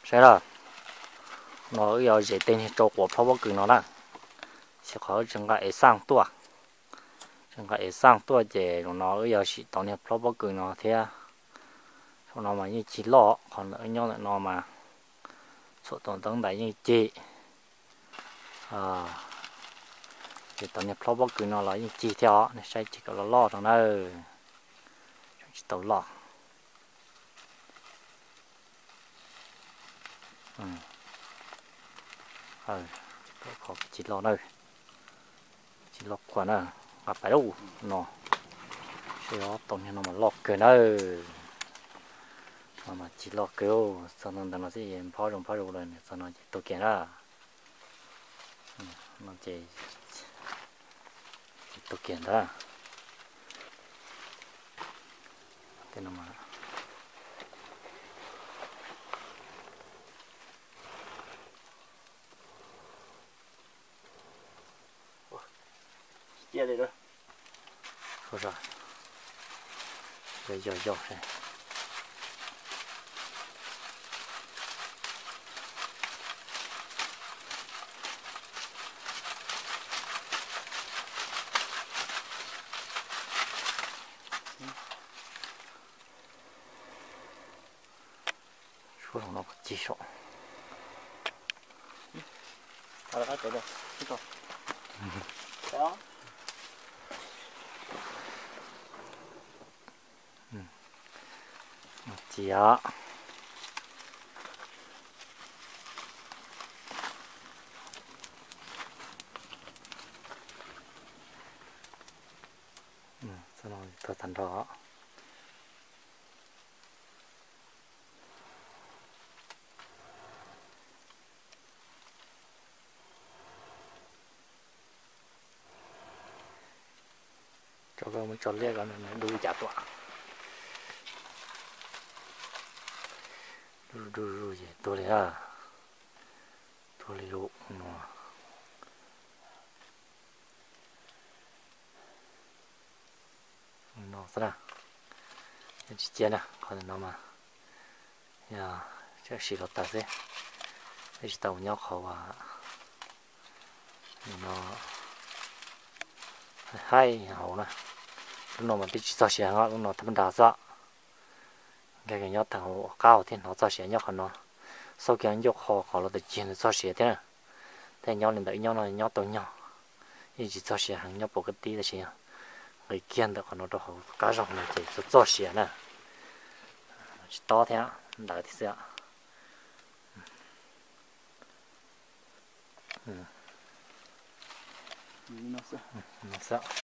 Saib lawm, no wb yuav zes tej niag rau quav plhob pob kws no na, xyov qhov wb tsis nqa ev xaj tuaj, tsis nqa ev xaj tuaj ces zaum no wb yuav sim tau niag plhob pob kws no thiab. Zaum no mas yeej cig loj, qhov ntawm wb nyob ntawm no mas txhuam tus teeb ntais yeej cig. Ces tau niag plhob pob kws no los yeej cig thiab os, nej saib cig kom loj loj rau na, tsis tau loj. Cig loj na, cig loj khuam na, nqa pais lauj no. Saib os, tau niag no mas loj kawg na, no mas cig loj kawg, txog ntawm no xwb es nphob zoo nphob zoo lawm, txog no ces tu kiag na. No ces tu kiag ntawd. Tej no mas yog yog. Suab no cig saum. Cig os. Tag tag nrho. Tso koj mus tso liaj ko, dub cas tuaj. Dub dub ces tuag li na. Tuag li lawm no. No xwb na. Tsis cia na, qhov no mas yog tseem sim los tag xwb, peb tsis tau mus nyob qhov uas no haib hauv na. Lub no mas twb tsis txog siav heev, lub no thaj nrad xwb. Nkag kiag nyob tag hauv qab hauv thiaj hnov txog siav nyob qhov no. Xauj kiag ncauj qho qhov los tus cig ntawd txog siav thiab na. Tej nyob li ntawd nyob no nyob tau nyog, yeej tsis txog siav heev, nyob puas kab tib tab sis nqis kiag ntawm qhov no rau hauv qab zog no ces txog txog siav na. Tsis tob thiab, ntawd thiab xwb. No xwb.